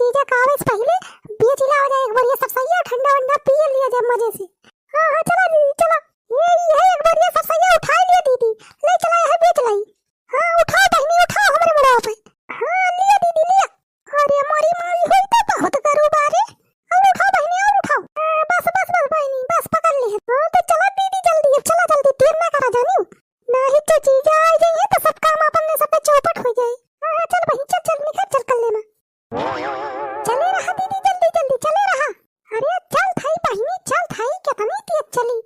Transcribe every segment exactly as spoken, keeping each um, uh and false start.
जीजा का आवे से पहिले बेच लावा जाए एक बोरिया सरसैया, ठंडा वंडा पी लिया जाए मजे से। हाँ, हाँ, चला दीदी, चला। ये, ये एक बोरिया सरसैया उठाई लिया दीदी, ले चला, यह बेच लाई। हाँ, उठाओ बहिनी, उठाओ हमरे मुड़वा पे। हाँ, लिया दीदी, लिया। अरे मोरी माई, होई तो बहुत गरू बारे। और उठाओ बहिनी, और उठाओ। आ, बस, बस, बस बहिनी, बस पकड़ ली है। हाँ, तो चला दीदी जल्दी, अब चला जल्दी, देर ना करा जानी। नाही तो जीजा आ जाइए तो सब काम अपन में सब चौपट हो जाए। हाँ, हाँ, चल बहिनी, चल, चल, निकल, चल, कर लेना। चले रहा दीदी, जल्दी, जल्दी चले रहा। अरे चल थाई बहिनी, चल थाई, कितनी तेज चली।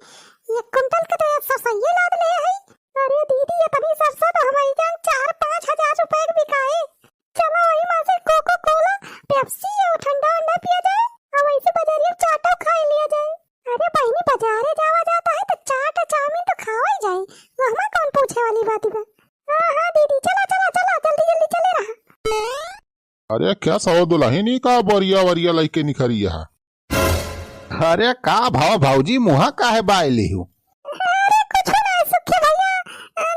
एक कुंटल के तो एक सरसैया लाद ले है। अरे दीदी, इतनी सरसों तो हमारी जान चार पाँच हजार रुपए के बिकाए। चलो वही में से कोको कोला, पेप्सी और ठंडा वंडा पिया जाए और वैसे बाजारी में चाटो खाए लिया जाए। अरे बहिनी, बाजारे जावा जाता है तो चाट और चाउमीन तो खावा ही जाए, वो हमार कौन पूछे वाली बात बा। हाँ, हाँ दीदी, चला, चला, चला, जल्दी, जल्दी चले रहा। अरे क्या सहो दुलहिनी का बोरिया वरिया लइके निखरी है? अरे का भाव भौजी, मुहा काहे बाय लिहू? अरे कुछ ना सुखी भैया,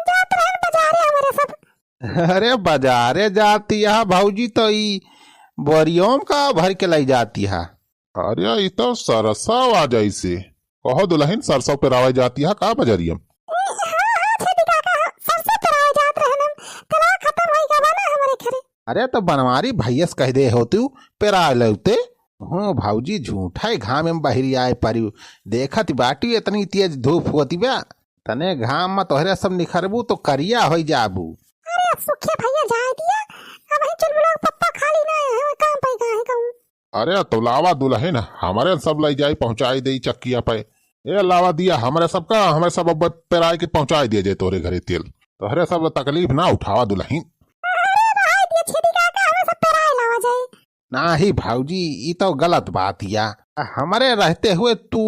जात रहन बाजारे हमरे सब। अरे बाजारे जाती है भौजी, तो ई बोरियों का भर के लाई जाती है। अरे ई तो सरसों आ जैसे। कहो दुलहिन, सरसों पेरावे जाती है का बजरियम? हाँ, हाँ, छेदी काका, सरसों पेरावे जात रहन हम। तलाक खत्म होई गवा ना हमरे घरे। अरे तो बनवारी भैया से कह दे हो तू, पेरा लेते। हूँ भौजी, झूठा ही घाम में बहरी आए परियो। देखत बाटी इतनी तेज धूप होती बा। तने घाम में तोहरे सब निखरबू तो करिया होई जाबू। अरे अब सुखे भैया जाए दिया, अब ही चुलबुला के पप्पा खाली ना आए हैं, काम पे गए हैं कहूँ। अरे तो लावा दुलहिन, हमरे सब लई जाई पहुँचाई देई चक्किया पे। ए लावा दिया, हमरे सब का, हमरे सब अब पेराए के पहुँचाई दिया जाए तोरे घरे तेल। तोहरे सब तकलीफ ना उठावा दुलहिन। अरे रहाई दिया छेदी काका, हमरे सब पेराए लावा जाए। नाही भौजी, ई तो गलत बात या। हमरे रहते हुए तू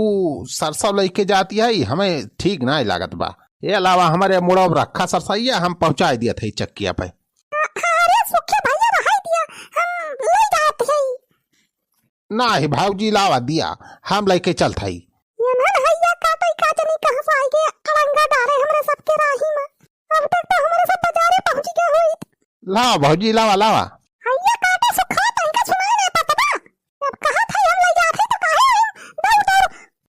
सरसों लइके जाती है, हमें ठीक ना लागत बा। ए लावा हमरे मुड़ो रखा सरसैया, हम पहुँचाई दिया थे चक्किया पे। अरे सुखे भैया रहाई दिया, हम ले जात हई। नाही भौजी लावा दिया, हम लइके चलत हई। ये ना भैया काटई का जनी कहाँ से आई गए, अड़ंगा डारे हमरे सबके राही में। अब तक तो हमरे सब बाजारे पहुँच गए होई। लावा भौजी, लावा, लावा। भैया काटे सुखा तनिका सुनाई नहीं पड़त बा। अब कहा था हम ले जात हई तो काहे हम दौड़ दौड़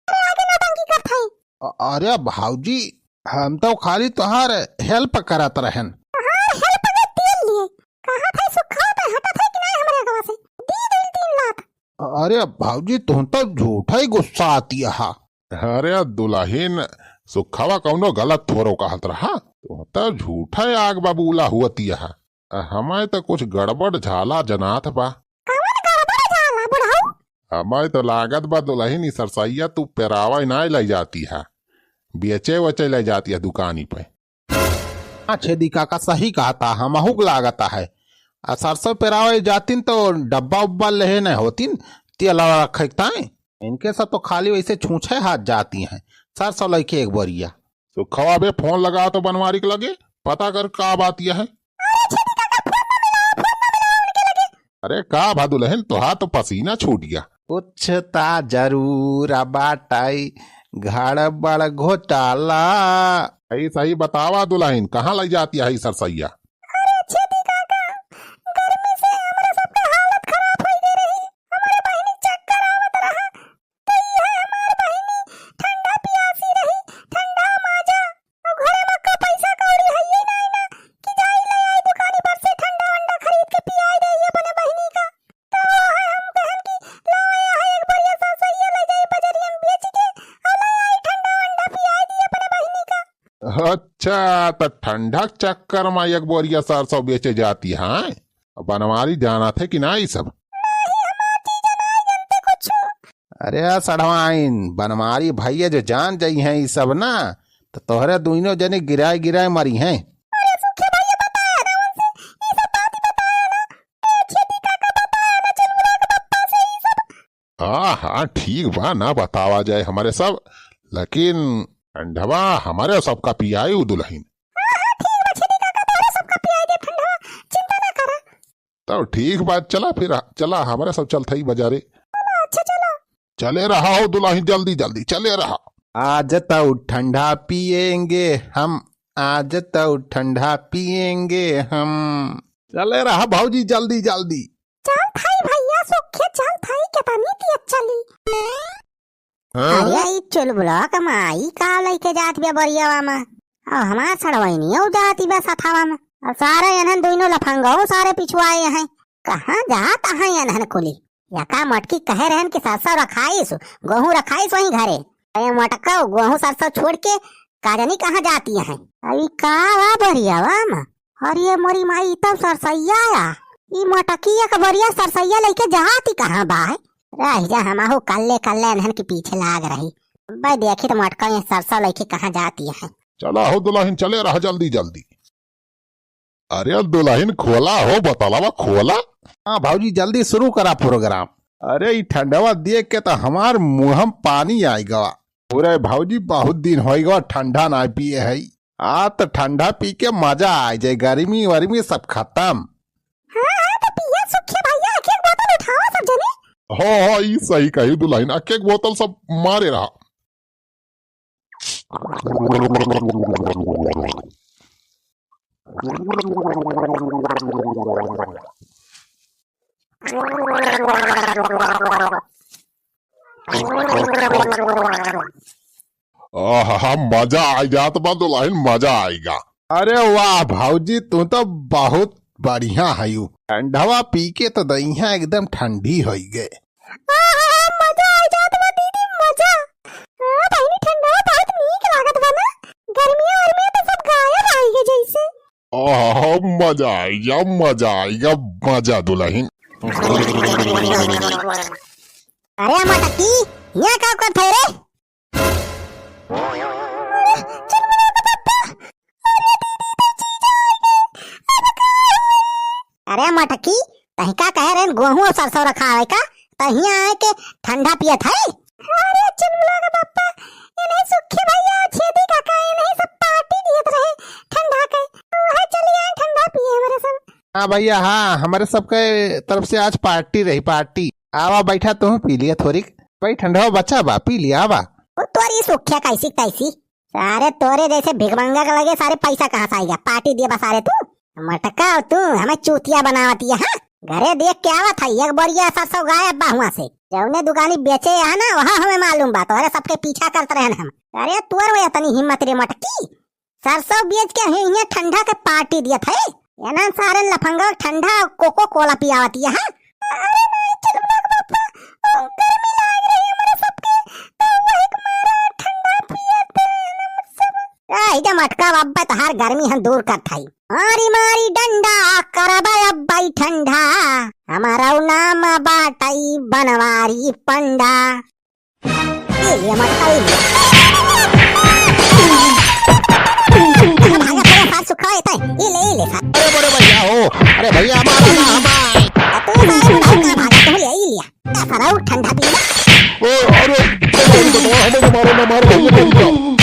अरे आगे नौटंकी करत हई। अ-, अरे भौजी, हम तो खाली तोहार help करत रहन। तोहार help के तेल लिए। कहा था सुखा तो हटत है कि नहीं हमरे अगवा से? दी दो तीन लात। अरे भौजी, तुम तो झूठा ही गुस्सा आती है। अरे दुलहिन, सुखवा कौनो गलत थोरो कहत रहा। तुम तो झूठा ही आग बबूला हुअती है। हमें तो कुछ गड़बड़ झाला जनात बा। कौन गड़बड़ झाला बुढ़ऊ? हमें तो लागत बा दुलहिन, ई सरसैया तू पेरावे नाय लई जाती है, बेचे वेचे लई जाती है दुकानी पे। हाँ छेदी काका सही कहता, हमहू के लागता है। आ सरसों पेरावे जातिन तो डब्बा उब्बा लेहे न होतिन, तेल रखे ताई। इनके सब तो खाली वैसे छूछे हाथ जाती हैं। सरसों लइके एक बोरिया। सुखवा बे, फोन लगा तो बनवारी के लगे, पता कर का बात यह है। अरे का भा दुलहिन, तोहार तो पसीना छूट गया। कुछ ता जरूर बाटाई गड़बड़ घोटाला। सही सही बतावा दुलहिन, कहाँ लई जाती है ई सरसैया? अरे छेदी काका, गर्मी से हमरे सबके हालत खराब होई गई रही। हमरे बहिनी चक्कर आवत रहा, तो ई है हमार बहिनी ठंडा पियासी रही, ठंडा माजा। अब घरे में का पैसा कौड़ी है ये नहीं ना कि जाई ले आई दुकानी पर से ठंडा वंडा खरीद के पियाई दे ये अपने बहिनी का। तो वो है हम कहन कि लाओ ये है एक बढ़िया सा सही ले जाई बजरिया में बेच के और ले आई ठंडा वंडा पियाई दी अपने बहिनी का। अच्छा, तो ठंडा के चक्कर में एक बोरिया सरसों बेचे जाती है? बनवारी जानत है कि ना ई सब? अरे सढ़वाइन, बनवारी भैया जो जान जाई हैं ई सब ना, तो तोहरे दुइनो जने गिराए गिराए मरी हैं। अरे सुखे भैया बताया ना उनसे, ई सब बात ही बताया ना। ए छेदी काका बताया ना, चुलबुला के पप्पा से ई सब। हाँ, हाँ, ठीक बा, ना बतावा जाए हमरे सब, लेकिन ठंडवा हमरे सबका पियाई उ दुलहिन। हाँ, हाँ, ठीक बा, छेदी काका, तोहरे सबका पियाई दे ठंडवा, चिंता ना करा। तब ठीक बा, चला फिर, चला, हमरे सब चलत हई बजारे। चला, अच्छा, चला। चले रहा हो दुलहिन, जल्दी, जल्दी, चले रहा। आज तो ठंडा पिएंगे हम, आज तो ठंडा पिएंगे हम। चले रहा भौजी, जल्दी, जल्दी। चल थाई भैया, सो चुलबुला के माई का लइके जात बिया बरियावा में। अब हमार सड़वइनियो जात बिया सथावा में। अब सारे एनहन दुइनो लफंगो सारे पिछुआए हैं। कहाँ जात हैं एनहन कुली? यका मटकी कहे रहन कि सरसों रखाइस, गोहूँ रखाइस वहीं घरे। अरे मटका, गोहूँ सरसों छोड़ के का जानी कहाँ जाती हैं। अभी का वा बरियावा में? अरे मोरी माई, ई तब सरसैया आया। ई मटकिया के बरिया सरसैया लइके जाती कहाँ बा है? रह जा, हमहू कल्ले कल्ले एनहन के पीछे लाग रही। बे देखी तो मटका ये सरसों लइके कहाँ जाती है। चला हो दुलहिन, चले रहा जल्दी जल्दी। अरे दुलहिन खोला हो बतलवा खोला। हाँ भौजी, जल्दी शुरू करा program। अरे ई ठंडवा देख के तो हमार मुँह में पानी आइ गवा। अरे भौजी, बहुत दिन होइ गवा ठंडा ना पिए है। आ तो ठंडा पी के मजा आइ जाए, गर्मी वर्मी सब खतम। हाँ, हाँ, तो पिया सुखे भैया, एक एक बोतल उठावा सब जने। हाँ, हाँ, ई सही कही दुलहिन, एक एक बोतल सब मारे रहा। आहा, मजा आइ जात बा दुलहिन, मजा आइगा। अरे वाह भौजी, तू तो बहुत बढ़िया हयू। ठंडवा पी के तो दहिया एकदम ठंडी होइ गए। आहा, मजा आइ जात बा दीदी, मजा। हाँ बहिनी, ठंडवा बहुत नीक लागत बा ना। गर्मिया वर्मिया तो सब गायब आइ गए जैसे। आहा, मजा आइगा, मजा आइगा, मजा दुलहिन। अरे मटकी, यहाँ का करत है रे? अरे, चुलबुला के पप्पा, अरे दीदी, तो जीजा आइ गए, अब का होई? अरे मटकी, तहीं का कहे रहन गोहूँ और सरसों रखावे का, तहीं आए के ठंडा पियत है? अरे चुलबुला के पप्पा, इन्हें सुखे भैया, छेदी काका, इन्हें सब party दियत रहे ठंडा के, तो वह चली आए ठंडा पिए हमरे सब। हाँ भैया, हाँ, हमरे सबके तरफ से आज party रही, party। आवा बैठा, तू पी लिया थोड़ी। भाई ठंडवा बचा बा, पी लिया, आवा। वो तोरी सुखिया कैसी तैसी। सारे तोरे जैसे भिखमंगा के लगे सारे पैसा कहाँ से आइगा? Party दिए बा सारे तू। मटका तू हमें चूतिया बनावत है, हाँ? घरे देख के आवत है, एक बोरिया सरसों गायब बा हुआँ से। जौने दुकानी बेचे है ना, वहाँ हमें मालूम बा, तोरे सबके पीछा करत रहन हम। अरे तोर में इतनी हिम्मत रे मटकी, सरसों बेच के ही इन्हें ठंडा के party दियत है। एनन सारे लफंगा ठंडा Coca Cola पियावत है, हाँ? अरे नहीं, चुलबुला के पप्पा, ओ, गर्मी लाग रही हमरे सबके, तो वही के मारा ठंडा पियत है ना सब। ए, इधर मटका बब्बा, तोहार गर्मी हम दूर करत हई। मारी मारी डंडा, करबा अब्बा ई ठंडा, हमारा नाम बाटई बनवारी पंडा। ये लिया मटका, ये लिया। भागा, भागा, पूरा सार सुखा होता है। ये ले, ये ले, सार। अरे बड़े भैया हो, अरे भैया, मारो ना हमारे। तू सारे भागा, भागा, तू ले, ये लिया। ए, फराऊ, ठंडा पी ले। ओ, अरे, हमें तो मारो ना, मारो, भैया, भैया।